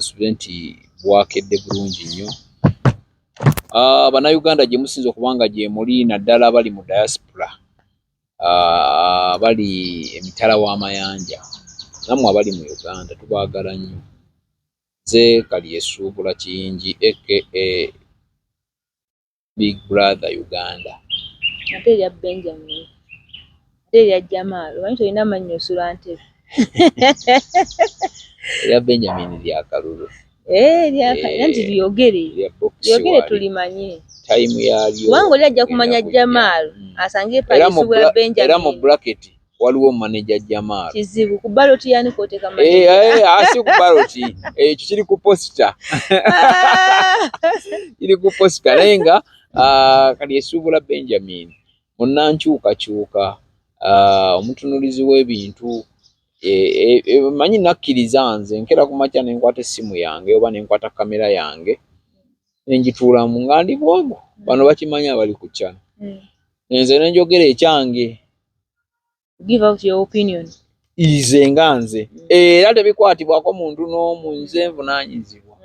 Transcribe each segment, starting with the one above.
Kasuubire nti bwakedde bulungi nnyo. Bannayuganda gye musinze okuba nga gye muli, naddala abali mu diaspora, abali emitala w'amayanja, nammwe abali mu Uganda, tubaagala nnyo. Nze Kalyesuubula Kiyingi, aka Big Brother Uganda. Ate erya Benjamin, ate erya Jamal, omanyi tolina mannyo, osula ntebe. Erya Benjamin lya kalulu. Eh, anti lyogere. Lya box. Lyogere. Wali. Tulimanye. Time yalyo kubanga oli ajja egenda kumanya kujja. Jamal asange Era mu Palisuubula era mu Benjamin. bracket waliwo manager Jamal. Kizibu ku ballot, yani kwoteeka Eh, eh, asi ku ballot, ekyo kiri ku poster. Kiri ku poster, naye nga Kalyesuubula Benjamin munnankyukakyuka, omutunulizi w'ebintu. Manyi nakkiriza nze nkera ku makya ne nkwata essimu yange oba ne nkwata kamera yange ne ngituulamu nga ndi bwogo. Bano bakimanyi abali ku channel. Nze ne njogera ekyange. Give out your opinion. Nze nga nze, era tebikwatibwako muntu n'omu, nze nvunaanyizibwa.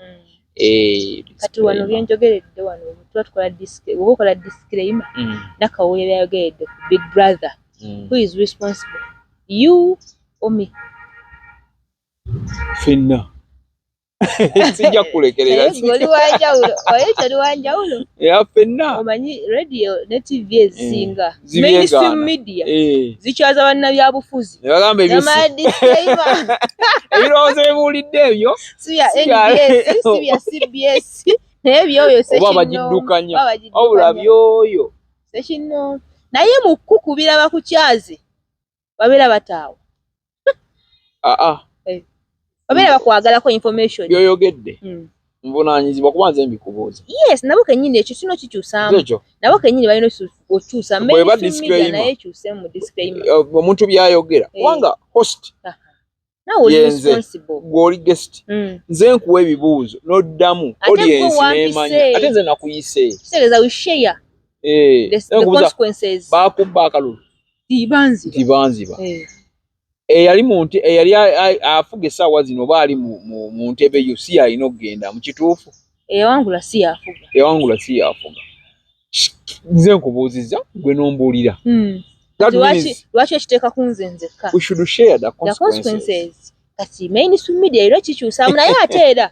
Kati wano byenjogeredde wano, tuba tukola oba okola disclaimer. Nakawuya byayogeredde ku Big Brother, who is responsible, you or me? Ffenna, sijja kukulekerera. Naye gwe oli wanjawulo, oye toli wanjawulo. Era ffenna. Omanyi radio ne TV ezisinga, Zibyegaana. mainstream media, zikyaza bannabyabufuzi. Ne bagamba ebyo Namala disclaimer. Ebirowoozo bibuulidde ebyo si bya Si bya- NBS, si bya CBS, naye byoyo. Oba bagiddukanya, wabula byoyo. Sekino naye mu kukubira bakukyaze, babeera bataawa. Aa. Babeera bakwagalako information. Byoyogedde nvunaanyizibwa kuba nze mbikubuuza. Yes, nabo kennyini ekyo kino kikyusaamu. Ekyo. Nabo kennyini balina okyusa. Bw'eba Mainstream media disclaimer. naye ekyuse mu disclaimer. Omuntu byayogera, kubanga host Nawe oli yenze. responsible. Gw'oli guest. Nze nkuwa ebibuuzo n'oddamu. Ate gwe Audience wampise. n'emanya ate nze nakuyise. Kitegeeza we share the Nkubuuza, consequences. Baakubba akalulu. Tibanziba. Tibanziba. Eyali mu nte, eyali afuga essaawa zino oba ali mu ntebe yo, si yalina okugenda mu kituufu? Eyawangula si yafuga. Eyawangula si yafuga. Nze nkubuuzizza, gwe n'ombuulira. That means Lwaki okiteeka ku nze nzekka? we should share the The consequences. consequences. Kati mainstream media era kikyusaamu, naye ate era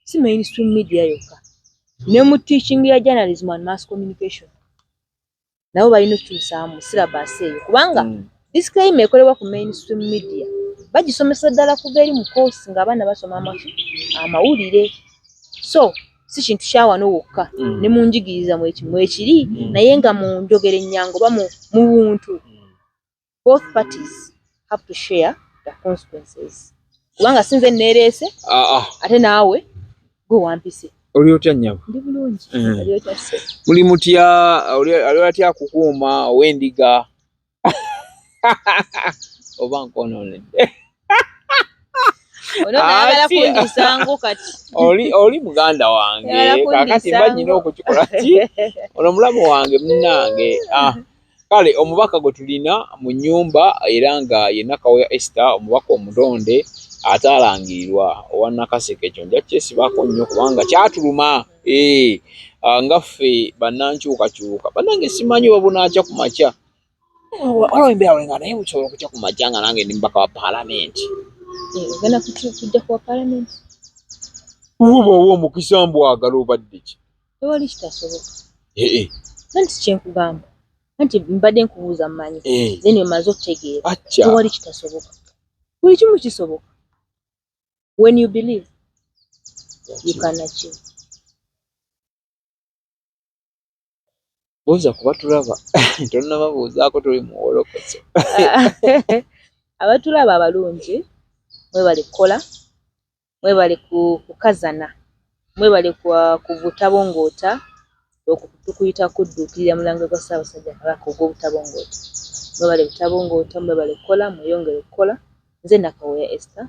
si mainstream media yokka, ne mu teaching ya journalism and mass communication nabo balina okukyusaamu syllabus eyo, kubanga disclaimer ekolebwa ku mainstream media bagisomesa ddala kuva eri mu course ng'abaana basoma amaki amawulire. So si kintu kya wano wokka, ne mu njigiriza mwekiri, naye nga mu njogera ennyangu oba mu buntu, both parties have to share the consequences, kubanga si nze neereese. Ah, ah. Ate naawe gwe wampise. Oli otya, nnyabo? Ndi bulungi. Oli otya sse? Muli mutya? Oli atya akukuuma ow'endiga, oba nkonoonedde? Ono nayagala Ah, kundisango kati. Oli muganda wange. Ayagala Kakati mba nyina kundisango. okukikola ki, ono mulamu wange munnange. Ah, kale omubaka gwe tulina mu nnyumba era nga ye Nakawuya Esther, omubaka omutonde ate alangirirwa owa Nakaseke. Ekyo nja kyesibako nnyo kubanga kyatuluma. Ah, nga ffe bannankyukakyuka bannange, simanyi oba bunaakya ku makya. Waliwo embeera nga naye busobola okukya ku makya nga nange ndi mubaka wa paalamenti. Eh, ogenda kujja kuwa paalamenti? Oba owa omukisa mbwagala obadde ki? Tewali kitasoboka. Eh, eh. Anti kyenkugamba, anti mbadde nkubuuza mmanyi, then omaze okutegeera. Acca. Tewali kitasoboka, buli kimu kisoboka. When you believe, you can achieve. Buuza kuba tulaba tonnababuuzaako, tuli muwolokoso. Abatulaba abalungi, mwebale kukola, mwebale kukazana, mwebale kubutabongoota. Okwo tukuyita kudduukirira mulangira gwa Ssaabasajja Kabaka ogw'obutabongoota. Mwebale butabongoota, mwebale kukola, mweyongere okukola. Nze Nakawooya Esther,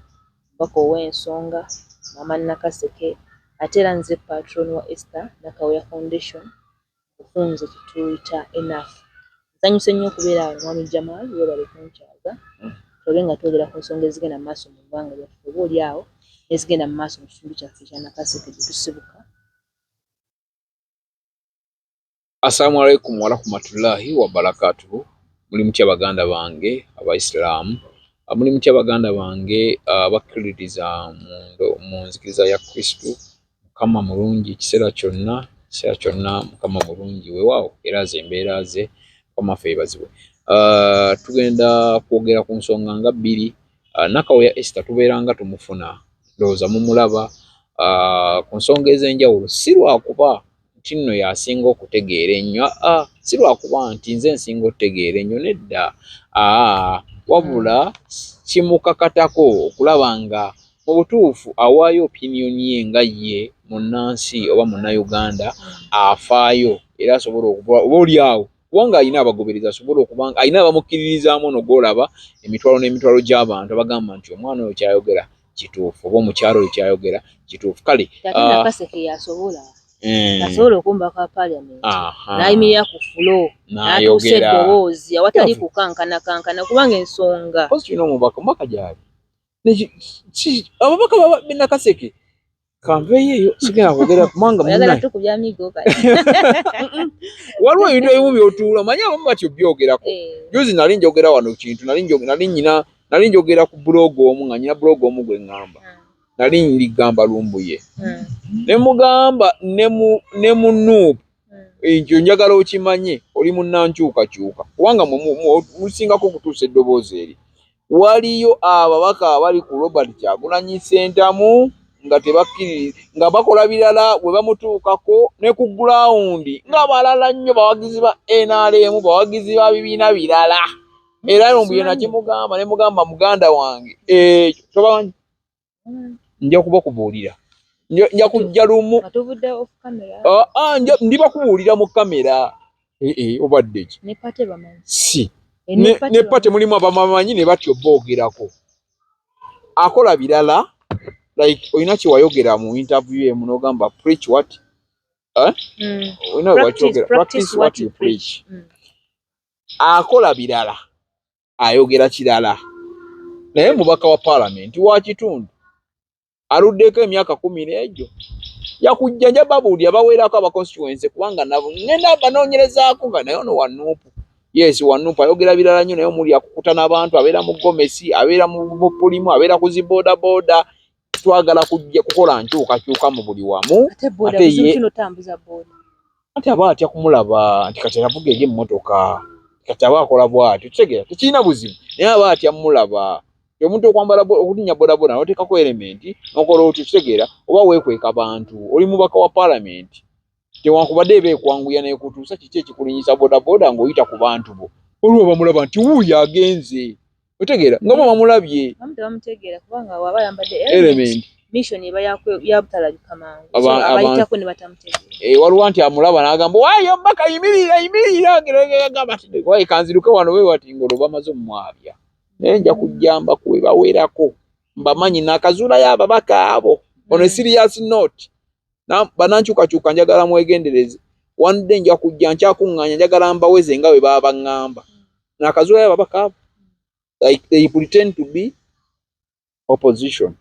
omubaka ow'ensonga, Maama Nakaseke, ate era nze patron wa Esther Nakawooya Foundation, ofunze kyetuyita enough. Nsanyuse nnyo okubeera awo. Mwami Jamal, webale kunkyaza, tulabe nga twogera ku nsonga ezigenda mu maaso mu ggwanga lyaffe, oba oli awo. Ezigenda mu maaso mu kitundu kyaffe ekya Nakaseke gye tusibuka. Assalamu alaikum warahmatullahi wabarakatuhu. Muli mutya baganda bange Abaisiraamu? Muli mutya baganda bange abakkiririza mu nzikiriza ya Kristu? Mukama mulungi ekiseera kyonna, ekiseera kyonna Mukama mulungi, weewaawo era ze embeera ze. Mukama waffe yeebazibwe. Tugenda kwogera ku nsonga nga bbiri. Nakawooya Esther tubeera nga tumufuna, ndowooza mumulaba ku nsonga ez'enjawulo, si lwakuba nti nno y'asinga okutegeera ennyo, aa si lwakuba nti nze nsinga okutegeera ennyo, nedda, aa wabula kimukakatako okulaba nga mu butuufu awaayo opinion ye nga ye munnansi oba munnayuganda afaayo era asobola okuba oba oli awo kubanga alina abagoberezi, asobola okuba nga alina abamukkiririzaamu. Ono gw'olaba emitwalo n'emitwalo gy'abantu abagamba nti omwana oyo ky'ayogera kituufu oba omukyala oyo ky'ayogera kituufu. Kale ate Nakaseke yasobola asobola okumbaka parliament n'ayimirira ku floor n'atuusa eddoboozi awatali kukankanakankana kubanga ensonga tulina omubaka, omubaka gyali ababaka b'e Nakaseke kanveeyo eyo sigenda kwogera kubanga waliwo ebintu ebimu by'otuula omanyi abamu batyo byogerako. Juzi nali njogera wano kintu nali njogera ku blog omu nga nyina blog omu gwe ŋŋamba nali ndigamba Lumbuye ne mugamba ne mu NUP ekyo njagala okimanye oli munnankyukakyuka kubanga musingako okutuusa eddoboozi eri. Waliyo ababaka abali ku Robert Kyagulanyi Ssentamu nga tebakkiriri nga bakola birala bwe bamutuukako ne ku ground nga balala nnyo, bawagizi ba NRM, bawagizi ba bibiina birala. Era Lumbuye nakimugamba ne mugamba muganda wange ekyo tobamanyi, nja kubakubuulira, nja kujja lumu ndibakubuulira mu kamera. Obadde ki si ne party mulimu ababamanyi ne batyo boogerako akola birala. Like olina kye wayogera mu interview emu n'ogamba preach what olina wakyogera, practice what you preach. Akola birala, ayogera kirala, naye mubaka wa paalamenti wa kitundu aluddeko emyaka 10 n'egyo yakujja nja babuulira bawerako aba constituency kubanga nabo ngenda banoonyerezaako nga naye ono wa NUP. Yes, wa NUP ayogera birala nnyo, naye omuli akukuta n'abantu, abeera mu gomesi, abeera mu pulimu, abeera ku zi bodaboda. Twagala kujja kukola nkyukakyuka mu buli wamu. Ate ye ate aba atya kumulaba nti kati avuga eri emmotoka, kati aba akola bw'atyo, kitegeera tekirina buzibu, naye aba atya mulaba. Omuntu okwambala okulinnya bodaboda n'oteekako helmet n'okola otyo, kitegeera oba weekweka bantu. Oli mubaka wa paalamenti, tewankubadde eba ekwanguya n'ekutuusa, kiki ekikulinnyisa bodaboda ng'oyita ku bantu bo? Waliwo bamulaba nti wuuyo agenze, otegeera nga bo bamulabye. Tebamutegeera kubanga waba ayambadde helmet, mission eba yabutalabika mangu, abayitako ne batamutegeera. Waliwo nti amulaba n'agamba waayo omubaka yimirira yimirira, agamba nti waaye kanziruke wano we wati ng'olwo bamaze omumwabya. Naye nja kujja mbakuwe bawerako mbamanyi nakazuulayo ababaka abo. On a serious note, bannankyukakyuka njagala mwegendereze, one day nja kujja nkyakuŋŋaanya, njagala mbaweze nga bwe baba baŋŋamba. Nakazuulayo ababaka abo, like they pretend to be opposition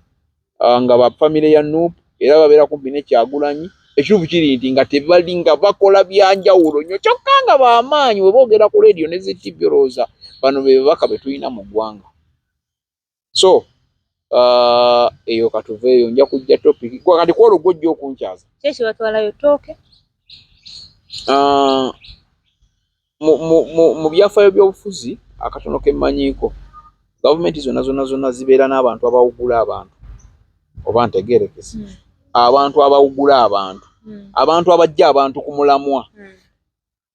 nga ba family ya NUP era babeera kumpi ne Kyagulanyi. Ekituufu kiri nti nga tebali nga bakola byanjawulo nnyo, kyokka nga b'amaanyi bwe boogera ku radio ne zi TV, olowooza bano be babaka be tulina mu ggwanga. So eyo katuveeyo, nja kujja topic kati kwolwo gw'ojja okunkyaza. Ki ekibatwalayo ttooke? Mu byafaayo by'obufuzi akatono ke mmanyiiko, gavumenti zonna zonna zonna zibeera n'abantu abawugula abantu, oba ntegeerekese, abantu abawugula abantu, abantu abajja abantu ku mulamwa.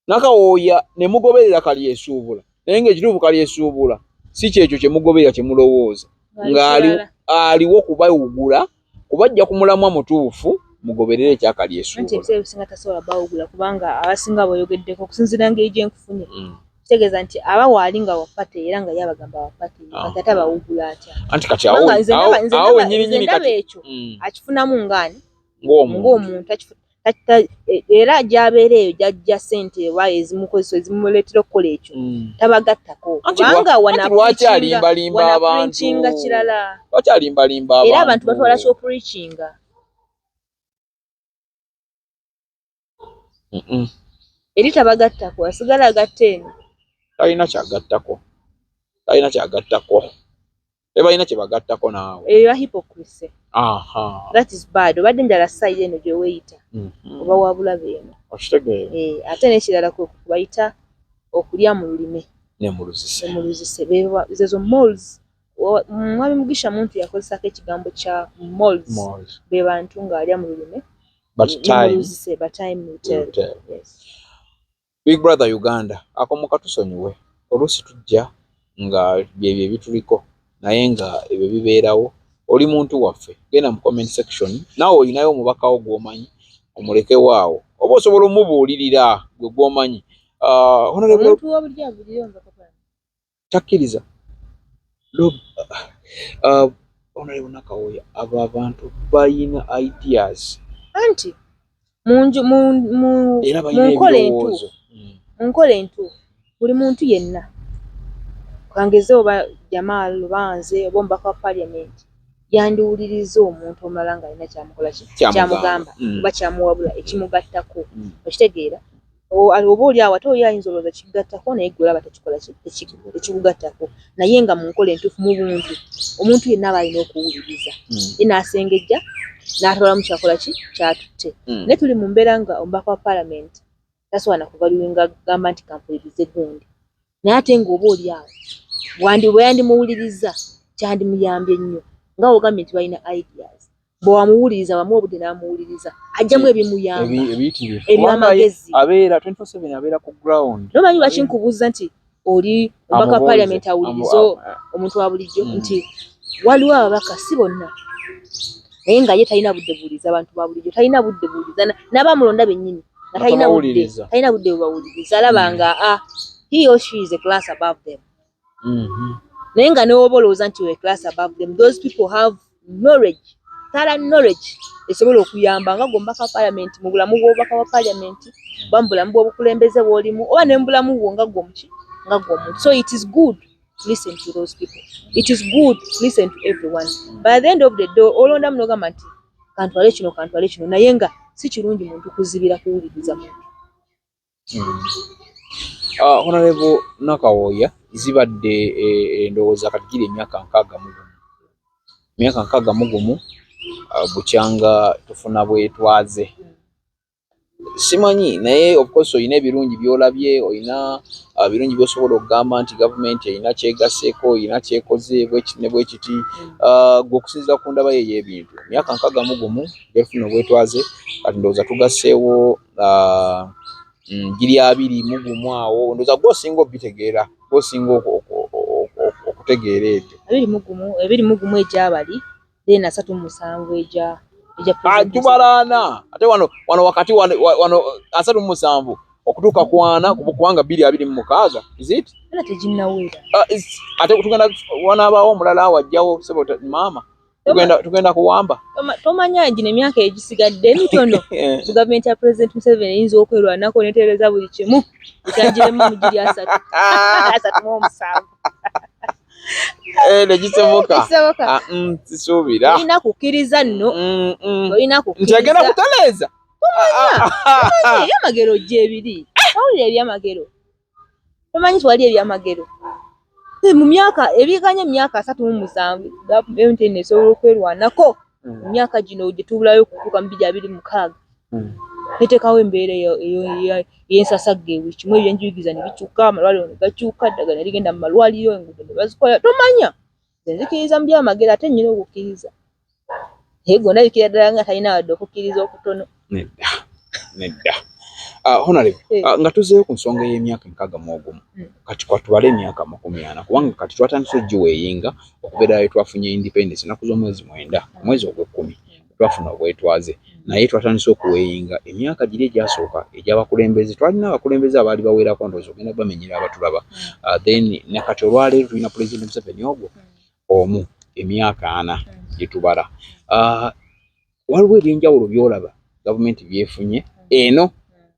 Nakawooya ne mugoberera Kalyesuubula, naye ng'ekituufu Kalyesuubula si kyekyo kye mugoberera kye mulowooza, ng'aliwo kubawugula kubajja ku mulamwa mutuufu, mugoberere ekya Kalyesuubula. Anti ebiseera ebisinga tasobola bawugula kubanga abasinga boyogeddeko okusinziira ngeri gye nkufunye, kitegeeza nti aba waali nga wa party era nga ye abagamba wa party, kati ate abawugula atya? Anti kati awo wennyini nyini kati ekyo akifunamu ngaani ng'omuntu. Era gy'abeera eyo gy'aggya ssente oba ezimukozesa ezimuleetera okukola ekyo, tabagattako. Anti Kubanga anti lwaki alimbalimba abantu? Wanapreachinga kirala. Lwaki alimbalimba Era abantu abantu? Batwala ky'opreachinga. Eri tabagattako, asigala agatta eno. Talina kyagattako, talina kyagattako, tebalina kye bagattako naawe. Eyo ya hypocrisy. That is bad. Obadde njala side eno gye weeyita, oba wa bulabe eno. Okitegeera. Eh, ate n'ekirala kwe kubayita okulya mu lulime. Ne mu luzise. Ne mu luzise. Zezo moles. Mwami Mugisha Muntu yakozesako ekigambo kya moles. Moles. Be bantu ng'alya mu lulime. But Ne mu time luzise, but time will tell. will tell. Yes. Big Brother Uganda, akomuka tusonyiwe, oluusi tujja nga byebyo ebituliko, naye nga ebyo bibeerawo. Oli muntu waffe, genda mu comment section, naawe olinayo omubakawo gw'omanyi, omulekewo awo, oba osobola omubuulirira gwe gw'omanyi. Honorable Omuntu wa bulijjo abuulire omubaka wa Parliament. Takkiriza. Honorable Nakawooya, abo abantu balina ideas. Anti mu nju, mu, mu, Era mu balina nkola ebirowoozo. entuufu. Mu nkola entuufu, buli muntu yenna, kangeze oba Jamal oba nze oba omubaka wa Parliament, yandiwuliriza omuntu omulala ng'alina kyamukola ki? Kyamugamba. Kyamugamba oba kyamuwabula ekimugattako. Okitegeera? Oba oli awo ate oli ayinza olowooza kigattako, naye gwe olaba tekikola ki? Tekikugattako. Naye nga mu nkola entuufu, mu buntu, omuntu yenna aba alina okuwuliriza. Ye n'asengejja n'atwalamu kyakola ki? Kyatutte. Naye tuli mu mbeera nga omubaka wa Parliament tasobola na kuvaluinga gamba nti kampulirize gundi, naye ate ng'oba oli awo bwe yandimuwuliriza kyandimuyambye nnyo, nga wogambye nti balina ideas. Bwe wamuwuliriza, wamuwa obudde n'amuwuliriza, ajjamu ebimuyamba, Ebiyitirivu. eby'amagezi. Kubanga abeera 24/7, abeera ku ground. Nomanyi lwaki nkubuuza nti oli omubaka wa Amubuuze. Parliament awuliriza omuntu wa bulijjo? Nti waliwo ababaka, si bonna, naye nga ye talina budde buwuliriza abantu ba bulijjo, talina budde buwuliriza n'abamulonda bennyini, nga talina budde, Tabawuliriza. talina budde bubawuliriza. Alaba nga he or she is a class above them. Naye nga newoba olowooza nti you're a class above them, those people have knowledge, thorough knowledge esobola okuyamba nga gwe omubaka wa Parliament mu bulamu bw'obubaka bwa Parliament, oba mu bulamu bw'obukulembeze bw'olimu, oba ne mu bulamu bwo nga gwe omuki, nga gwe omuntu. So it is good to listen to those people, it is good to listen to everyone, but at the end of the day olondamu n'ogamba nti kantwale kino, kantwale kino, naye nga si kirungi muntu kuzibira kuwuliriza muntu. Honorable Nakawooya, zibadde endowooza kati giri emyaka 61, emyaka 61 bukyanga tufuna bwetwaze. Simanyi, naye of course olina ebirungi by'olabye, olina birungi by'osobola okugamba nti gavumenti erina kyegaseeko, erina kyekoze bwekiti ne bwekiti. Gwe okusinziira ku ndaba ye ey'ebintu, emyaka 61 gyetufuna obwetwaze, kati ndowooza tugasseewo giri 21 awo, ndowooza gwe osinga obitegeera, gwe osinga okutegeera ebyo. 21, 21 egyabali, then 37 egya President. Tubalaana ate wano wakati wano 37 okutuuka ku 40, kubanga 2026, is it? Era teginnawera. Ate tugenda wanaabaawo omulala awo ajjawo sebo maama tugenda kuwamba. Tomanya gino emyaka egisigadde emitono, gavumenti ya President Museveni eyinza okwerwanako netereeza buli kimu ekyagiremu mu giri 37. Eh, nekisoboka. Kisoboka. Sisuubira. Olina kukkiriza nno. Olina Nti agenda kukkiriza. kutaleeza. Tomanyi ebyamagero gyebiri, tawulira ebyamagero, tomanyi twali ebyamagero mu myaka ebiganya emyaka 37, gavumenti eno esobola okwerwanako mu myaka gino gye tubulayo okutuuka mu 2026, neteekawo embeera ey'ensasagge, buli kimu, ebyenjigiriza ne bikyuka, amalwaliro ne gakyuka, eddagala ne ligenda mu malwaliro, enguudo ne bazikola. Tomanya, nze nzikiriza mu byamagero, ate nnyina okukkiriza, naye gwe ondabikira ddala nga talina wadde okukkiriza okutono. Nedda, nedda. Honorable, nga tuzeeyo ku nsonga y'emyaka 61, kati kwatubale emyaka 40, kubanga kati twatandise ogiweeyinga okubeera we twafunye independence ennaku z'omwezi 9, omwezi ogw'ekkumi twafuna obwetwaze, naye twatandise okuweeyinga emyaka giri egyasooka egy'abakulembeze. Twalina abakulembeze abaali bawerako, ndowooza ogenda bamenyera abatulaba. Then nakati olwaleero tulina President Museveni ogwo omu, emyaka 40 gye tubala. Waliwo ebyenjawulo by'olaba Gavumenti byefunye eno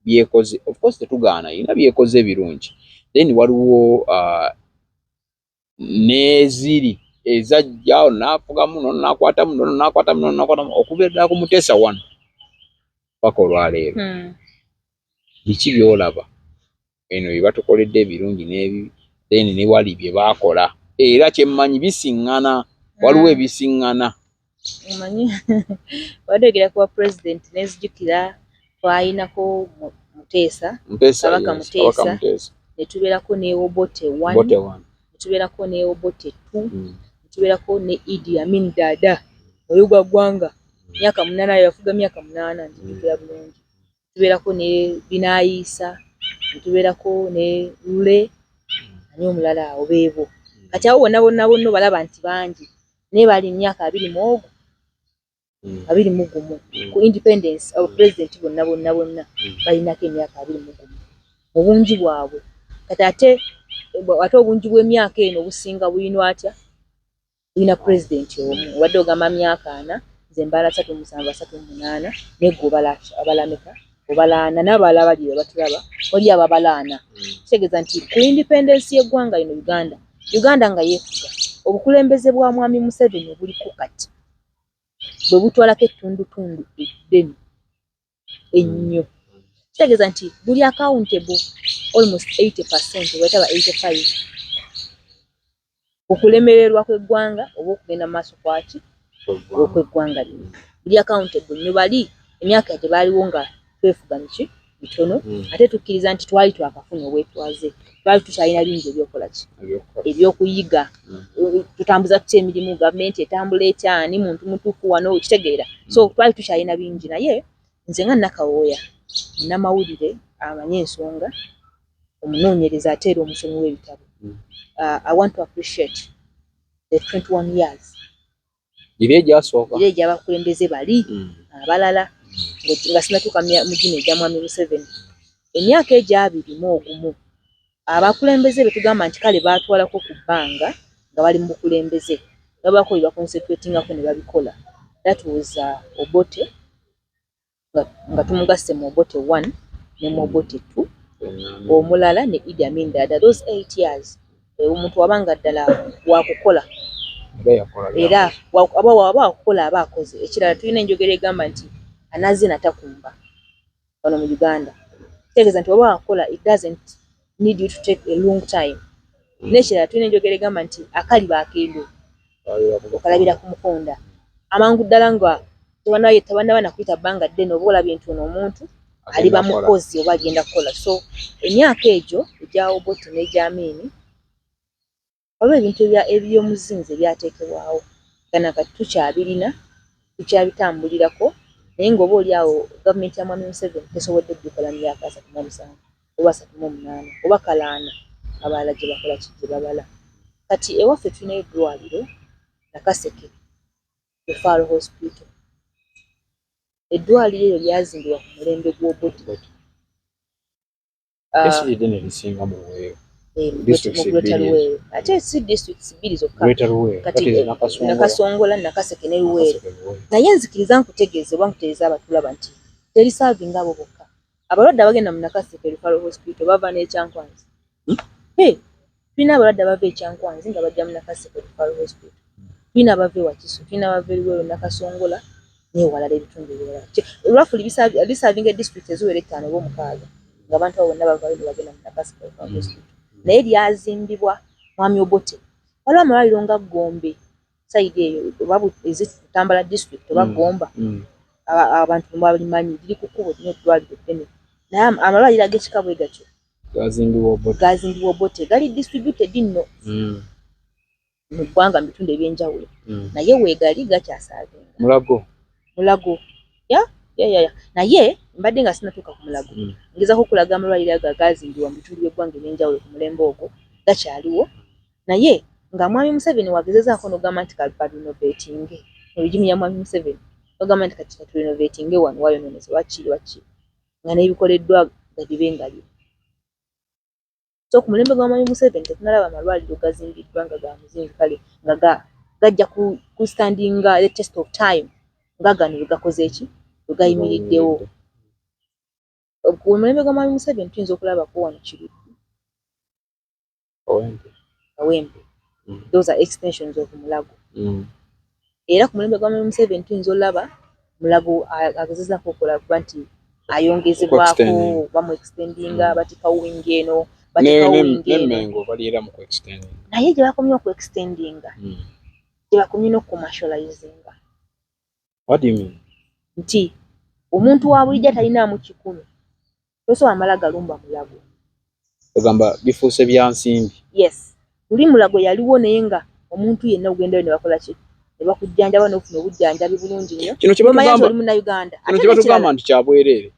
byekoze, of course tetugaana, erina byekoze ebirungi. Then waliwo n'eziri ezajja, naafugamu nono nakwatamu nono nakwatamu nono nakwatamu, okuva ddala ku Muteesa wano paka olwaleero. Biki byolaba eno bye batukoledde ebirungi n'ebibi, then ne wali bye baakola era kyemmanyi bisiŋŋana, waliwo ebisiŋŋana? Omanyi, wadde ogera kuba president, nenzijukira twayinako Muteesa. Muteesa. Kabaka. Yes, Muteesa. Kabaka Muteesa. Ne tubeerako ne Obote one. Obote one. Ne tubeerako ne Obote two. Ne tubeerako ne Idi Amin Dada oyo gwa ggwanga, myaka 8, yafuga myaka 8, nzijukira bulungi. Tubeerako ne Binaisa, ne tubeerako ne Lule, ani omulala awo, beebo. Kati abo bonna bonna bonna obalaba nti bangi, naye bali myaka abiri mu ogwo, 21 ku independence. Abo pulezidenti bonna bonna bonna balinako emyaka 21 mu bungi bwabwe. Kati ate obungi bw'emyaka eno obusinga buyinwa atya? Bulina pulezidenti omu. Obadde ogamba myaka 40, nze mbala 37, 38, naye gwe obala abalameka? Obala 40, n'abalala bali batulaba wali ababala 40. Kitegeeza nti ku independence y'eggwanga lino Uganda, Uganda nga yeefuga, obukulembeze bwa Mwami Museveni obuliko kati bwe butwalako ettundutundu eddene ennyo. Kitegeeza nti buli accountable almost 80% oba 85 okulemererwa kw'eggwanga oba okugenda mu maaso kwaki okw'eggwanga lino, buli accountable nnyo. Bali emyaka gye baaliwo nga twefuga miki mitono, ate tukkiriza nti twali twakafuna obwetwaze, twali tukyalina bingi ebyokola ki, ebyokuyiga. Tutambuza tutya emirimu, gavumenti etambula etya, ani muntu mutuufu wano, kitegeera? So twali tukyalina bingi. Naye nze nga Nakawooya, munnamawulire amanyi ensonga, omunoonyereza, ate era omusomi w'ebitabo, I want to appreciate the 21 years giri egyasooka, era egy'abakulembeze bali abalala, nga sinatuuka mu gino egya Mwami Museveni. Emyaka egyo 21 abakulembeze be tugamba nti kale baatwalako ku bbanga nga bali mu bukulembeze, babaako bye baconcentratingako ne babikola. That was Obote, nga tumugasse mu Obote one ne mu Obote two, omulala ne Idi Amin Dada. Those 8 years, omuntu wabanga ddala wakukola, era aba waba wakukola aba akoze. Ekirala, tulina enjogera egamba nti anazina takumba wano mu Uganda. Kitegeeza nti waba wakukola, it doesn't need you to take a long time. N'ekirala, tulina enjogera egamba nti akaliba akendo okalabira ku mukonda. Amangu ddala nga tebannaba nakuyita bbanga ddene, oba olabye nti ono omuntu aliba mukozi oba agenda kukola. So emyaka egyo egya Obote n'egya Amini, waliwo ebintu ebyomuzinzi ebyateekebwawo nga nakati tukyabirina, tukyabitambulirako, naye ng'oba oli awo gavumenti ya Mwami Museveni tesobodde kubikola mu myaka 37 oba 38 oba kalaana abalala gye bakola ki, gye babala. Kati ewaffe tulinayo eddwaliro Nakaseke Referral Hospital. Eddwaliro eryo lyazimbibwa ku mulembe gw'Obote. Eddene lisinga mu Luweero. Mu Greater Luweero, ate si districts bbiri zokka kati, Nakasongola, Nakaseke ne Luweero. Naye nzikiriza nkutegeeze oba nkutegeeza abatulaba nti teriservinga abo bokka. Abalwadde abagenda mu Nakaseke Referral Hospital bava n'Ekyankwanzi. Tulina abalwadde abava Ekyankwanzi nga bajja mu Nakaseke Referral Hospital, tulina abava ewakiso, tulina abava eruweero, Nakasongola newalala ebitundu ebirala. Roughly liservinga district eziwera 5 oba 6, ng'abantu abo bonna bavaayo ne bagenda mu Nakaseke Referral Hospital. Naye lyazimbibwa Mwami Obote. Waliwo amalwaliro nga Gombe side eyo, oba Butambala district oba Gomba, abantu balimanyi, liri ku kkubo nnyo, eddwaliro ddene. Naye amalwaliro ag'ekika bwe gatyo gazimbibwa Obote, gali distributed nno mu ggwanga mu bitundu ebyenjawulo, naye weegali gakyaservinga. Mulago. Mulago, ya. Naye mbadde nga sinatuuka ku Mulago, ngezaako okulaga amalwaliro ago agazimbibwa mu bitundu by'eggwanga ebyenjawulo ku mulembe ogwo gakyaliwo. Naye nga Mwami Museveni wagezezaako n'ogamba nti barenovatinge, mu regime ya Mwami Museveni bagamba nti kati katurenovatinge wano wayonoonese, waki waki, nga n'ebikoleddwa nga bibe nga byo. So ku mulembe gwa Mwami Museveni tetunalaba amalwaliro gazimbiddwa nga ga muzinzi, kale nga gajja ku standinga the test of time nga gano bwe gakoze eki. we gayimiriddewo. Ku mulembe gwa Mwami Museveni tuyinza okulabako wano Kiruddu, Kawempe. Those are extensions of Mulago. Era ku mulembe gwa Mwami Museveni tuyinza olaba Mulago agezezaako okukola kuba nti ayongezebwako, bamu extendinga, batekawo wing eno, batekawo wing eno. Naye gye bakomye oku extendinga, gye bakomye n'okucommercializinga. Nti omuntu wa bulijjo talinaamu 1,000 tosobola mala galumba Mulago. Ogamba bifuuse bya nsimbi. Yes, luli Mulago yaliwo naye nga omuntu yenna ogendayo ne bakola ki, ne bakujjanjaba n'ofuna obujjanjabi bulungi nnyo. Kino kye batugamba oli Munnayuganda. Kino kye batugamba nti kya bwereere.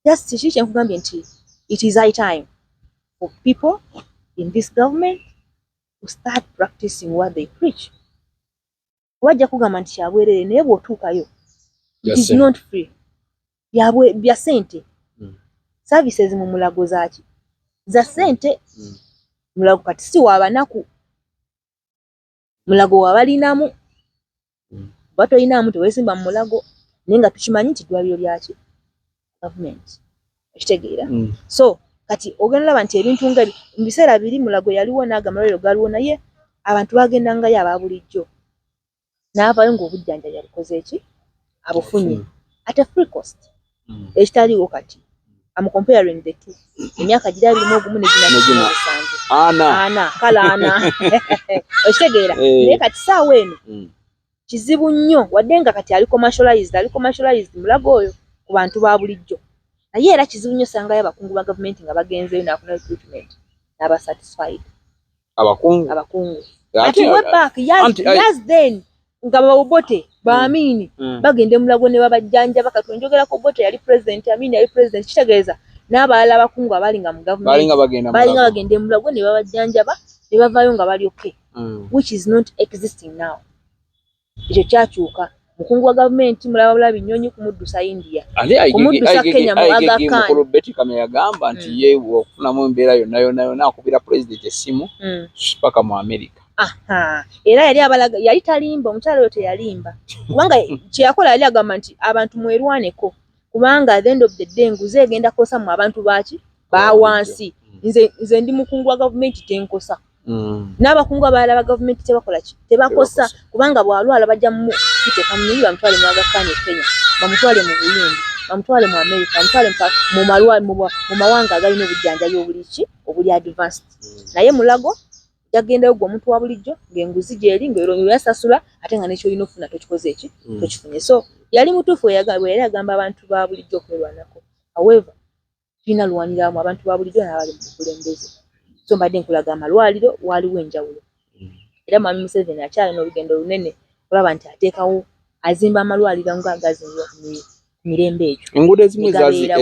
Just kiki kye nkugambye nti it is high time for people in this government to start practicing what they preach. Wajja kugamba nti kya bwereere naye bw'otuukayo it is not free. Bya ssente. Services mu Mulago zaaki? Za ssente. Mulago kati si wa banaku. Mulago wabalinamu. Oba tolinaamu teweesimba mu Mulago naye nga tukimanyi nti ddwaliro lyaki? Gavumenti. Okitegeera? So kati ogenda olaba nti ebintu nga mu biseera biri Mulago yaliwo n'ago amalwaliro gaaliwo naye abantu bagendangayo aba bulijjo. N'avaayo ng'obujjanjabi abukoze ki? Abufunye. At a free cost. Ekitaliiwo kati. I'm comparing the two. Emyaka giri 21 ne gina 17. Ana, kale ana. Okitegeera? Naye kati ssaawa eno kizibu nnyo wadde nga kati ali commercialized Mulago oyo ku bantu ba bulijjo. Naye era kizibu nnyo osangayo abakungu ba gavumenti nga bagenzeeyo n'afunayo treatment n'aba satisfied. Abakungu? Abakungu. Kati way back years then nga ba Obote, ba Amini bagenda e Mulago ne babajjanjaba. Kati njogerako Obote yali president, Amini yali president, kitegeeza n'abalala abakungu abali nga mu gavumenti balinga bagenda e Mulago ne babajjanjaba ne bavaayo nga bali okay. Which is not existing now. Ekyo kyakyuka. Mukungu wa gavumenti mulaba bulabi nnyonyi kumuddusa India, kumuddusa Kenya mu Aga Khan. Mukulu Betty Kamya yagamba nti ye okufunamu embeera yonna yonna yonna akubira pulezidenti essimu paka mu America. Aha. Era yali abalaga, yali talimba, omukyala oyo teyalimba. Kubanga kye yakola yali agamba nti abantu mwerwaneko kubanga at the end of the day enguzi egenda kukosa mu abantu baaki? Ba wansi. Nze ndi mukungu wa gavumenti tenkosa. N'abakungu abalala ba gavumenti tebakola ki? Tebakosa kubanga bw'alwala bajja muteeka mu nnyonyi bamutwale mu Aga Khan e Kenya, bamutwale mu Buyindi, bamutwale mu America, bamutwale mu mawanga agalina obujjanjabi obuli ki? Obuli advanced. Naye Mulago yagendayo gwe omuntu wa bulijjo ng'enguzi gy'eri ng'oyasasula ate nga n'ekyolina okufuna tokikoze eki? Tokifunye. So yali mutuufu bwe yali agamba abantu ba bulijjo okwerwanako. However, tulina lwaniramu abantu ba bulijjo n'abali mu bukulembeze. So mbadde nkulaga amalwaliro waaliwo enjawulo. Era Mwami Museveni akyalina olugendo lunene olaba nti ateekawo azimba amalwaliro nga agazimbibwa ku mirembe egyo. Enguudo ezimu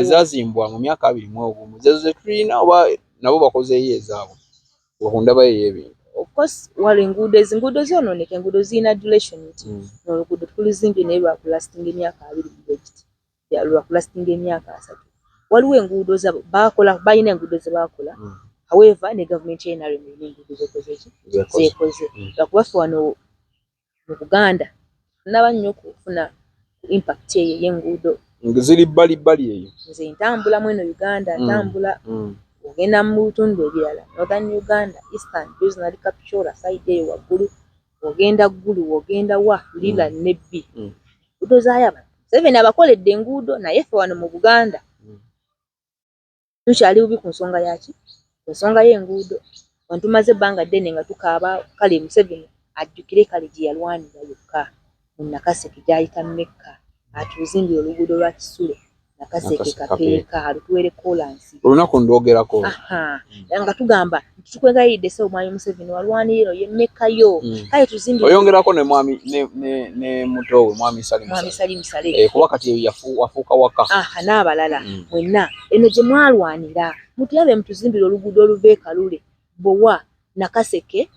ezazimbwa mu myaka 21 zezo ze tulina oba nabo bakozeeyo ezaabwe ku ndaba ey'ebintu. Of course waliwo enguudo, enguudo zoonooneka, enguudo zirina duration nti oluguudo tuluzimbye naye lwakulastinga emyaka 20 bwe giti, lwakulastinga emyaka 30. Waliwo enguudo bakola, balina enguudo ze baakola. However, ne gavumenti ya NRM erina enguudo zekoze ki? Zekoze. Lwakuba ffe wano mu Buganda tunaba nnyo okufuna impact eyo ey'enguudo. Ziri bbali bbali eyo. Nze ntambula mu eno Uganda, ntambula ogenda mu bitundu ebirala, Northern Uganda, Eastern, juzi nali Kapchorwa side eyo waggulu, ogenda Ggulu, ogenda wa Lira Nebbi. Enguudo zaayo abantu Museveni abakoledde enguudo naye ffe wano mu Buganda tukyali bubi ku nsonga yaki? Ku nsonga y'enguudo. Wano tumaze ebbanga ddene nga tukaaba. Kale Museveni ajjukire kale gye yalwanira yokka mu Nakaseke gy'ayita Mecca, atuzimbire oluguudo lwa Kisulo Nakaseke Kapeeka alutuweere koolansi. Olunaku ndwogerako. Nga tugamba nti tukwegayiridde ssebo Mwami Museveni walwanirira ye Mecca yo. Kale tuzimbire. Oyongerako ne mwami ne muto we Mwami Salim Mwami Salim Saleh. Kuba kati wafuuka waka. N'abalala mwenna eno gye mwalwanira mutuyambe mutuzimbire oluguudo oluva e Kalule Bowa Nakaseke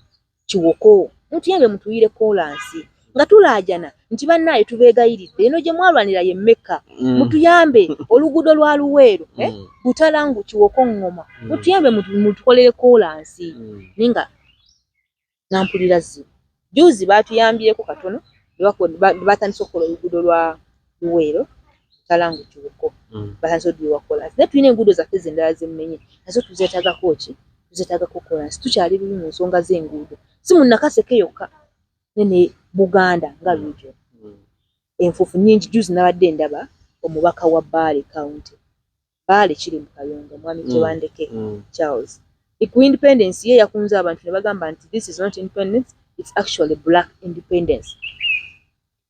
Kiwoko, mutuyambe mutuyire koolansi nga tulaajana nti bannaaye tubeegayiridde eno gye mwalwanira ye Mecca, mutuyambe oluguudo lwa Luweero, Butalangu Kiwoko Ngoma, mutuyambe mutukolere koolansi. Naye nga nampulira zzibu. Juzi baatuyambyeko katono batandise okukola oluguudo lwa Luweero, Talangu, Kiwuko. Batandise oduyiwa kolansi, naye tulina enguudo zaffe zendala zemmenye, nazo tuzeetagako ki? Tuzeetagako kolansi. Tukyali bubi mu nsonga z'enguudo, si mu Nakaseke yokka, ne Buganda nga region. Enfuufu nnyingi. Juzi nabadde ndaba omubaka wa Bbaale County, Bbaale kiri mu Kayunga, mwami Tebandeke Charles, ku independence ye yakunze abantu ne bagamba nti this is not independence, it's actually black independence,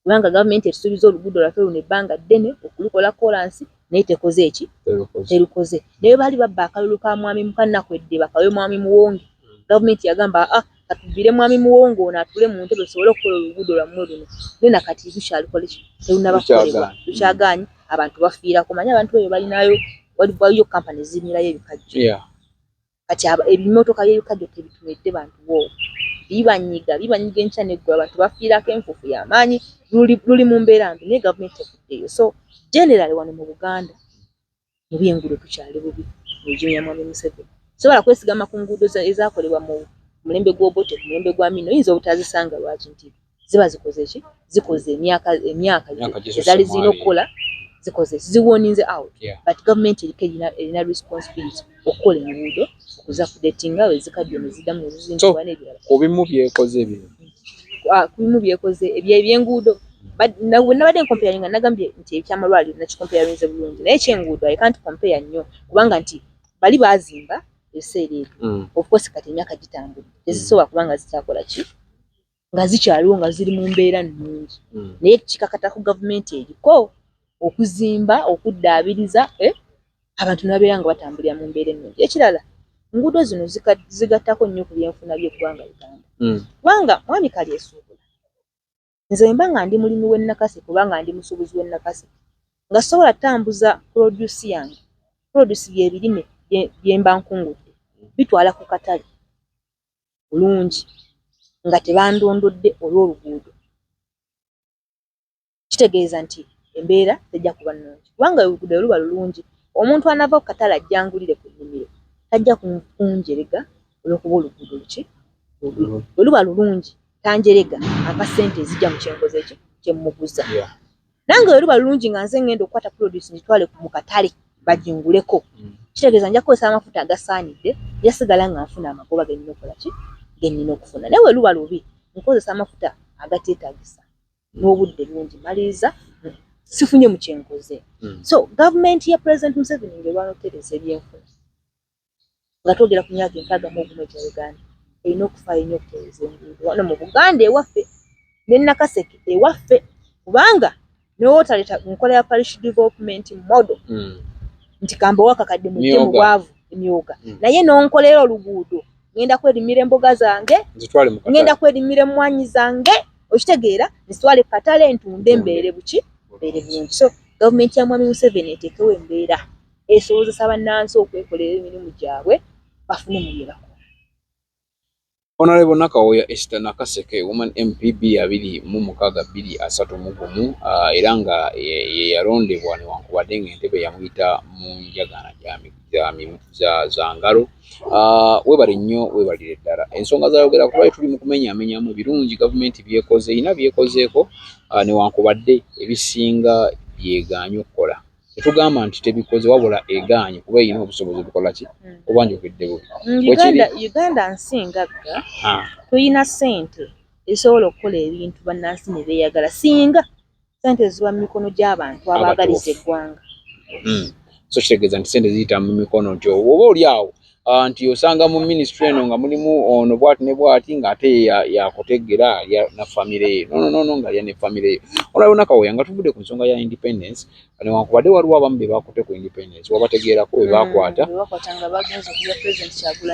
kubanga gavumenti etusuubiza oluguudo lwaffe luno ebbanga ddene okulukola kolansi, naye tekoze eki? Terukoze. Naye baali babba akalulu ka mwami Mukanakwedde bakawe mwami Muwonge. Gavumenti yagamba, ah, katubbire mwami Muwonge ono atule mu ntebe tusobole okukola oluguudo lwammwe luno. Naye nakati lukyalukola ki? Terunaba kukolebwa, lukyagaanyi. Abantu bafiirako. Manyi abantu eyo balinayo, waliyo kampani ezirimirayo ebikajjo. Kati ebimotoka by'ebikajjo tebitunedde bantu woowo, bibanyiga, bibanyiga enkya neggulu, abantu bafiirako, enfuufu y'amaanyi, luli mu mbeera mbi, naye gavumenti tevuddeeyo. So generally wano mu Buganda mu byenguudo tukyali bubi mu regime ya mwami Museveni. Sobola kwesigama ku nguudo ezakolebwa mu mulembe gw'Obote, ku mulembe gwa Amini, oyinza obutazisanga. Lwaki? Nti ziba zikoze ki? Zikoze emyaka, emyaka ezaali zirina okukola zikoze, ziworninze out. But gavumenti eriko erina responsibility okukola enguudo, okuzaupdatinga ezikadde neziddamu nezizimbibwa n'ebirala. Ku bimu byekoze bino? Ah, ku bimu byekoze ebyenguudo, nabadde ncomparinga, nagambye nti ekyamalwaliro nakicomparinze bulungi, naye ekyenguudo I can't compare nnyo, kubanga nti bali bazimba ebiseera ebyo. Of course kati emyaka gitambudde, tezisobola kubanga zikyakola ki, nga zikyaliwo, nga ziri mu mbeera nnungi. Naye kikakata ku gavumenti eriko okuzimba, okuddaabiriza, eh? Abantu ne babeera nga batambulira mu mbeera ennungi. Ekirala, enguudo zino zigattako nnyo ku byenfuna by'eggwanga Uganda. Kubanga mwami Kalyesuubula, nze mba nga ndi mulimi w'e Nakaseke kubanga ndi musuubuzi w'e Nakaseke, nga sobola tambuza produce yange, produce byebirime bye mba nkungudde, bitwala ku katale bulungi nga tebandondodde olw'oluguudo, kitegeeza nti embeera tejja kuba nnungi, kubanga oluguudo luba lulungi, omuntu anaava ku katale ajjangulire ku nnimiro tajja kunjerega olw'okuba oluguudo luki? Lubi. Bwe luba lulungi tanjerega, ampa ssente ezijja mu kyenkoze ekyo kyemmuguza. Nange bwe luba lulungi nga nze ngenda okukwata produce ngitwale mu katale baginguleko, kitegeeza nja kukozesa amafuta agasaanidde, njasigala nga nfuna amagoba ge nnina okukola ki? Ge nnina okufuna. Naye bwe luba lubi, nkozesa amafuta agateetagisa n'obudde bungi, maliriza sifunye mu kyenkoze. So gavumenti ya President Museveni ng'erwana okutereeza ebyenfuna, nga twogera ku myaka 61 egya Uganda, erina okufaayo ennyo okutereeza enguudo wano mu Buganda ewaffe ne Nakaseke ewaffe, kubanga newotaleeta nkola ya parish development model nti kambawo akakadde mujje mu bwavu, emyoga, naye nonkolera oluguudo, ngenda kwerimira emboga zange, ngenda kwerimira emmwanyi zange, okitegeera, nzitwale katale ntunde, mbeere buki? Mbeere bulungi. So gavumenti ya mwami Museveni eteekewo embeera esobozesa bannansi okwekolera emirimu gyabwe, bafune mu bye bakola. Honorable Nakawooya Esther Nakaseke, Woman MP 226 231, era nga ye yalondebwa newankubadde ng'entebe yamuyita mu njagana za ngalo. Weebale nnyo, weebalire ddala ensonga zayogera kuba tuli mu kumenyaamenyamu ebirungi gavumenti byekoze, erina byekozeeko, newankubadde ebisinga byegaanye okukola. Tetugamba nti tebikoze, wabula egaanye kuba erina obusobozi bukola ki? Oba njogedde bubi? Uganda nsi ngagga, tulina ssente ezisobola okukola ebintu bannansi ne beeyagala, singa ssente ziba mu mikono gy'abantu abaagaliza eggwanga. So kitegeeza nti ssente ziyita mu mikono, nti oba oli awo nti osanga mu minisitule eno nga mulimu ono bwati ne bwati, ng'ate yakutegera alya na famire ye, nononono ng'alya ne famire ye. Olaba Nakawooya, nga tuvudde ku nsonga ya independence, newankubadde waliwo abamu be bakutte ku independence, wabategeerako be bakwata?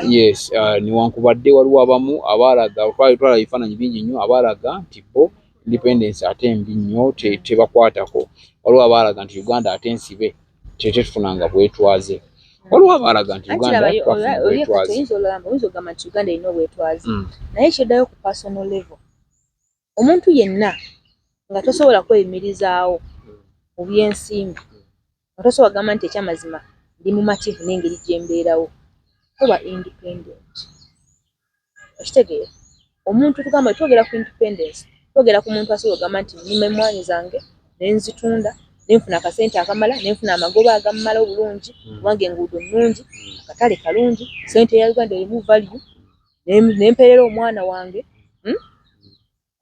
Yes, newankubadde waliwo abamu abaalaga, twali twalaba ebifaananyi bingi nnyo abaalaga nti bo independence ate mbi nnyo, tebakwatako. Waliwo abaalaga nti Uganda ate nsibe, tetufunanga bwetwaze. Waliwo abaalaga nti Uganda twafuna bwetwaze. Oyinza ogamba nti Uganda erina obwetwaze, naye kyoddayo ku personal level, omuntu yenna nga tosobola kweyimirizaawo mu byensimbi, nga tosobola kugamba nti ekyamazima ndi mumativu n'engeri gye mbeerawo, toba independent. Okitegeera? Omuntu tugamba, twogera ku independence, twogera ku muntu asobola okugamba nti nnima emmwanyi zange ne nzitunda. Nenfuna akasente akamala, nenfuna amagoba agammala obulungi, kubanga enguudo nnungi, akatale kalungi, sente ya Uganda erimu value, nempeerera omwana wange,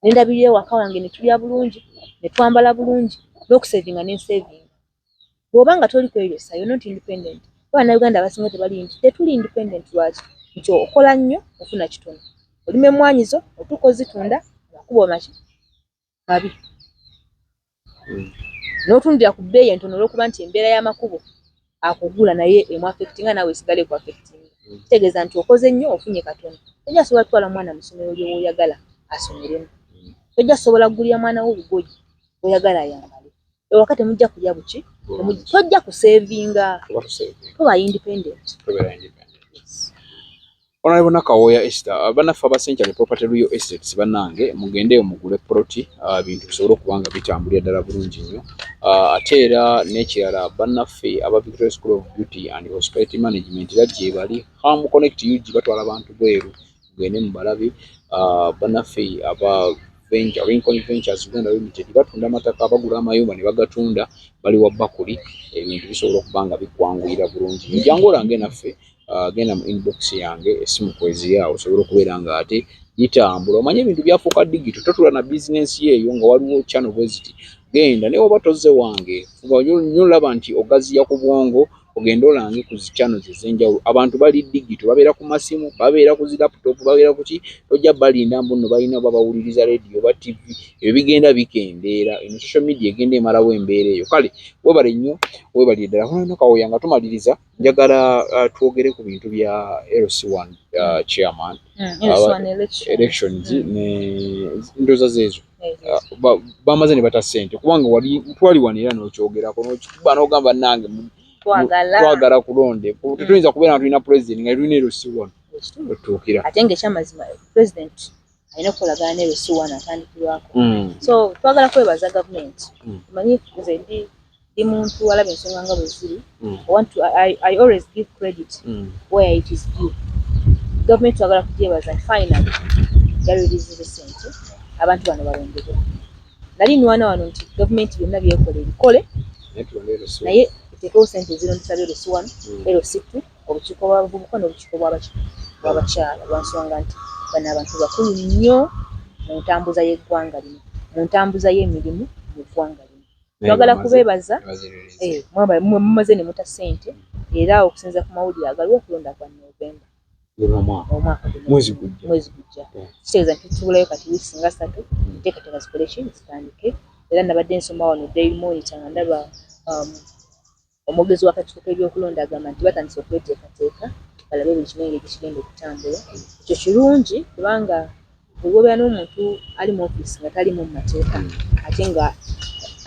Nendabirira ewaka wange, ne tulya bulungi, ne twambala bulungi, n'okusevinga nensevinga. Bw'oba nga toli kweyosa, you're not independent. Bannayuganda abasinga tebali nti tetuli independent. Lwaki? Nti okola nnyo, ofuna kitono. Olima emmwanyi zo, otuuka ozitunda, amakubo maki mabi, n'otundira ku bbeeyi entono olw'okuba nti embeera y'amakubo akugula naye emu affectinga, naawe esigala eku affectinga. Kitegeeza nti okoze nnyo, ofunye katono. Tojja sobola kutwala mwana mu ssomero ly'oyagala asomeremu, tojja sobola kugulira mwana wo bugoye oyagala ayambale, ewaka temujja kulya buki, tojja kusevinga, toba independent. Honorable Nakawooya Esther, bannaffe aba Century Property Real Estates, bannange mugendeeyo mugule poloti, bintu bisobole okuba nga bitambulira ddala bulungi nnyo. Ate era n'ekirala, bannaffe aba Victoria School of Beauty and Hospitality Management era gye bali, Ham Connect UG batwala abantu bweru, mugende mubalabe. Bannaffe aba Venture, Lincoln Ventures Uganda Limited batunda amataka, bagula amayumba ne bagatunda, bali wa Bakuli, ebintu bisobola okuba nga bikwanguyira bulungi nnyo. Jangu olange naffe, genda mu inbox yange, essimu kweziri awo, osobola okubeera nga ate bitambula. Omanye ebintu byafuuka digital, totula na bizinensi eyo nga waliwo channel bwe ziti. Genda naye oba tozze wange, fuba nnyo olaba nti ogaziya ku bwongo, ogende olange ku zi channels ez'enjawulo. Abantu bali digital, babeera ku masimu, babeera ku zi laptop, babeera ku ki, tojja balinda mbu nno balina oba bawuliriza radio oba TV, ebyo bigenda bikendeera. Eno social media egenda emalawo embeera eyo. Kale weebale nnyo, weebalire ddala. Honorable Nakawooya, nga tumaliriza, njagala twogere ku bintu bya LC1 chairman elections ne ndowooza zeezo bamaze ne bata ssente, kubanga wali twali wano era n'okyogerako n'okikuba n'ogamba nange twagala kulonde, tetuyinza kubeera nga tulina president nga tulina LC1 otuukira. Ate nga ekyamazima president alina okukolagana ne LC1 atandikirwako. So twagala kwebaza gavumenti. Omanyi nze ndi muntu alaba ensonga nga bwe ziri. I always give credit where it is due. Gavumenti twagala kugyebaza nti finally yalwiriziza sente abantu bano balondebwe. Nali nwana wano nti gavumenti byonna byekola ebikole, naye eteekewo sente ezirondesa LC1, LC2, obukiiko bw'abavubuka n'obukiiko bw'abakyala, lwa nsonga nti bano abantu bakulu nnyo mu ntambuza y'eggwanga lino, mu ntambuza y'emirimu mu ggwanga lino. Twagala kubeebaza, mumaze ne muta ssente, era okusinziira ku mawulire agaliwo, okulonda kwa Novemba omwaka mwezi gujja. Kitegeeza nti tubulayo kati wiiki nga 3 enteekateeka zikole ki, zitandike. Era nabadde nsoma wano Daily Monitor nga ndaba omwogezi w'akakiiko k'ebyokulonda agamba nti batandise okweteekateeka balabe buli kimu engeri kigenda okutambula. Ekyo kirungi kubanga bwe wobeera n'omuntu ali mu ofiisi nga talimu mu mateeka ate nga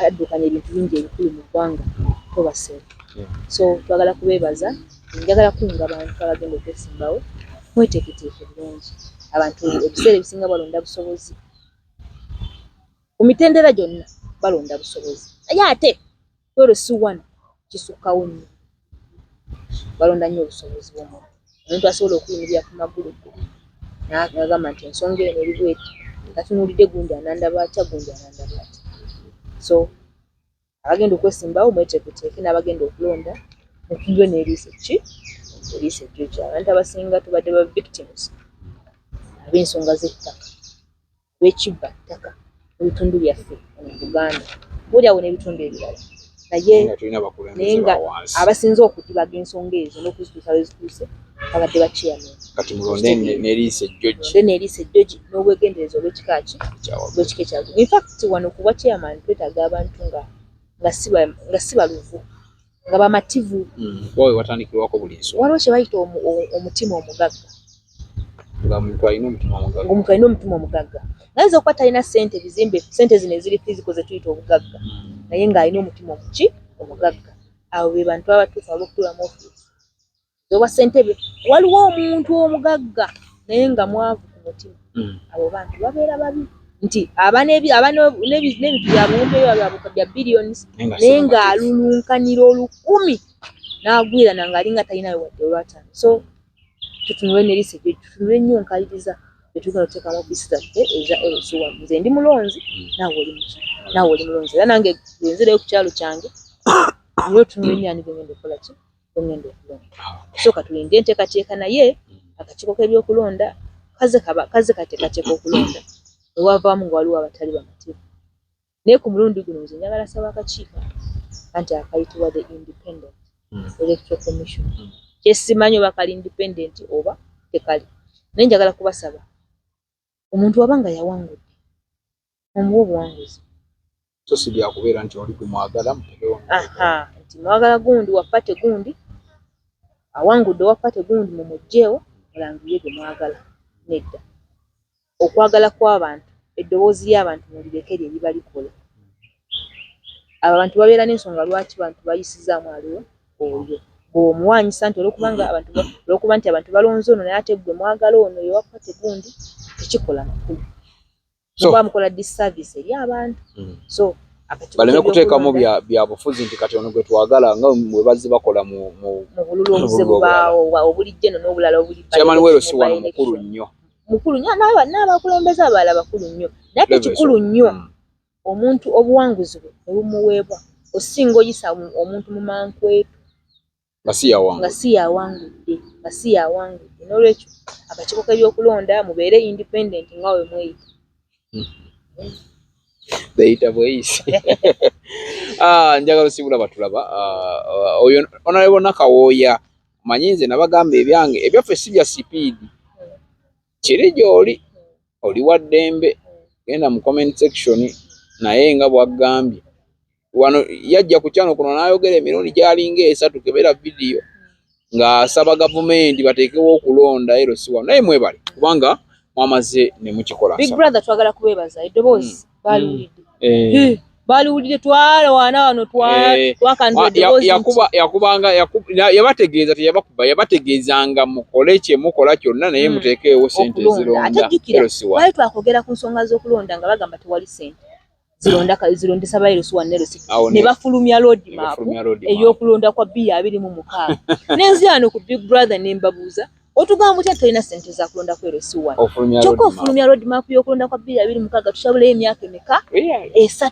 addukanya ebintu bingi ebikulu mu ggwanga, toba safe. So twagala kubeebaza. Njagala kukunga abantu abagenda okwesimbawo, mweteeketeeke bulungi. Abantu ebiseera ebisinga balonda busobozi ku mitendera gyonna, balonda busobozi, naye ate LC1 kisukkawo nnyo, balonda nnyo obusobozi bw'omuntu, omuntu asobola okuyimirira ku magulu ge n'agamba nti ensonga eno eri bweti, tatunuulidde gundi anandaba atya, gundi anandaba atya. So abagenda okwesimbawo mweteeketeeke, n'abagenda okulonda mutunule n'eriiso ki, eriiso ejjogi. Abantu abasinga tubadde ba victims ab'ensonga z'ettaka, ab'ekibba ttaka mu bitundu byaffe mu Buganda, oba n'ebitundu ebirala, naye nga abasinze okudibaga ensonga ezo n'okuzituusa we zituuse babadde ba chairman. Kati mulonde n'eriiso ejjogi. Mulonde n'eriiso ejjogi n'obwegendereza obw'ekika ki, obw'ekika ekyawaggulu. In fact wano ku bwa chairman twetaaga abantu nga si baluvu, nga bamativu. Kuba we watandikirwako buli nsonga. Waliwo kye bayita omutima omugagga. Nga omuntu alina omutima omugagga. Ng'omuntu alina omutima omugagga, ayinza okuba talina ssente, bizimbe, ssente zino eziri physical ze tuyita obugagga, naye ng'alina omutima omuki, omugagga. Abo be bantu abatuufu ab'okutuula mu ofiisi obwa ssentebe. Waliwo omuntu omugagga naye nga mwavu ku mutima. Abo bantu babeera babi nti aba n'ebintu bya buwumbi bya billions, naye ng'alulunkanira olukumi n'agwirana ng'alinga talinayo wadde olwataano. So tutunule n'eriiso ejjogi, tutunule nnyo nkaliriza betugenda otuteeka mu ofiisi zaffe eza LC1. Nze ndi mulonzi, naawe oli muki. Naawe oli mulonzi, era nange bwenzirayo ku kyalo kyange nina otunuulira ani gwengenda okukola ki, gwengenda okulonda. Sooka tulinde enteekateeka, naye akakiiko k'ebyokulonda kaze kaba kaze kateekateeka okulonda wewavaamu nga waliwo abatali bamativu. Naye ku mulundi guno nze njagala saba akakiiko anti akayitibwa the Independent Electoral Commission, kyesimanyi oba kali independent oba tekali, naye njagala kubasaba, omuntu waba nga yawangudde, omuwa obuwanguzi. So si byakubeera nti oli gwe mwagala mutegewo. Aha, nti mwagala gundi wa party gundi, awangudde owa party gundi, mumugjeewo mulangirire gwe mwagala. Nedda, okwagala kw'abantu, eddoboozi ly'abantu mulireke lye liba likola. Abo abantu babeera n'ensonga lwaki bantu bayisizaamu aliwo oyo bw'omuwaanyisa nti olwokubanga abantu, olwokuba nti abantu balonze ono, naye ate gwe mwagala ono yewa party gundi, tekikola makulu. Muba mukola disservice eri abantu. So baleme kuteekamu bya bufuzi nti kati ono gwe twagala, nga bwe bazze bakola mu mu bululu obuze bubaawo obulijjo eno n'obulala obuli. Chairman wero si wano mukulu nnyo. Mukulu nnyo, n'abakulembeze abalala bakulu nnyo, naye ate kikulu nnyo omuntu obuwanguzi bwe ne bumuweebwa osinga oyisa omuntu mu mankwetu nga si yawangudde, nga si yawangudde, nga si yawangudde. N'olwekyo akakiiko k'ebyokulonda, mubeere independent nga we mweyita. Beyita bweyisi. Ah, njagala osibula batulaba. Ah, oyo Honorable Nakawooya, manyi nze nabagamba ebyange ebyaffe si bya sipiidi. Kiri gy'oli, oli wa ddembe, genda mu comment section. Naye nga bw'agambye wano, yajja ku channel kuno n'ayogera emirundi gy'alinga 3, kebera vidiyo, ng'asaba gavumenti bateekewo okulonda LC wano. Naye mwebale kubanga mwamaze ne mukikola. Big brother, twagala kubeebaza eddoboozi baaliwulidde. Baaliwulidde, twalwana wano, twakandula eddoboozi. Yakubanga yabategeeza, teyabakuba, yabategeezanga mukole kye mukola kyonna, naye muteekeewo sente okulonda. Ate ezironda jjukira, LC wano. Twali twakogera ku nsonga z'okulonda nga bagamba tewali sente zironda zirondesa ba LC 1 ne LC 2. Awo ne bafulumya road ne map bafulumya road map. Ey'okulonda kwa 2026. Nenzira wano ku Big Brother ne mbabuuza, otugamba otya tolina sente za kulonda ku LC 1, ofulumya kyokka road map. Ofulumya road map y'okulonda kwa 2026, tukyabulayo emyaka emeka? 3.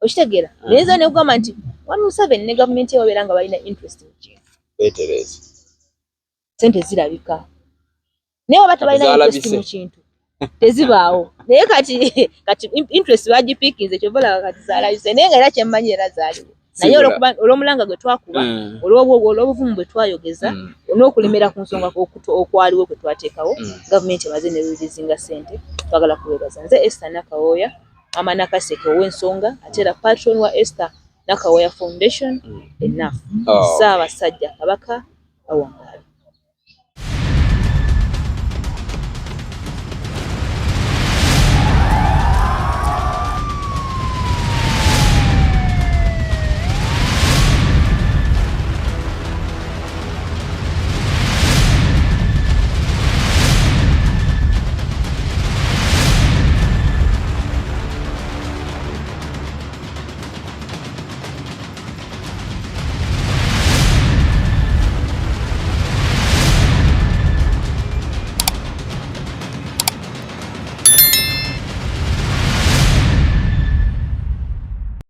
Okitegeera? Naye nze nekugamba nti one Museveni ne gavumenti ye babeera nga balina interest mu kintu, Beetereeze. Sente zirabika, naye waba tebalina interest Zaalabise. mu kintu, tezibaawo. Naye kati interest bagipiikinze, kyova olaba kati zaalabise, naye nga era kyemmanyi era zaaliwo. Naye Sibula. olw'omulanga gwe twakuba, olw'obuvumu bwe twayogeza, n'okulemera ku nsonga okwaliwo kwe twateekawo, gavumenti emaze ne releasinga sente. Twagala kubeebaza. Nze Esther Nakawooya, Mama Nakaseke ow'ensonga, ate era patron wa Esther Nakawooya Foundation. Enough. Oh. Ssaabasajja Kabaka awangaale.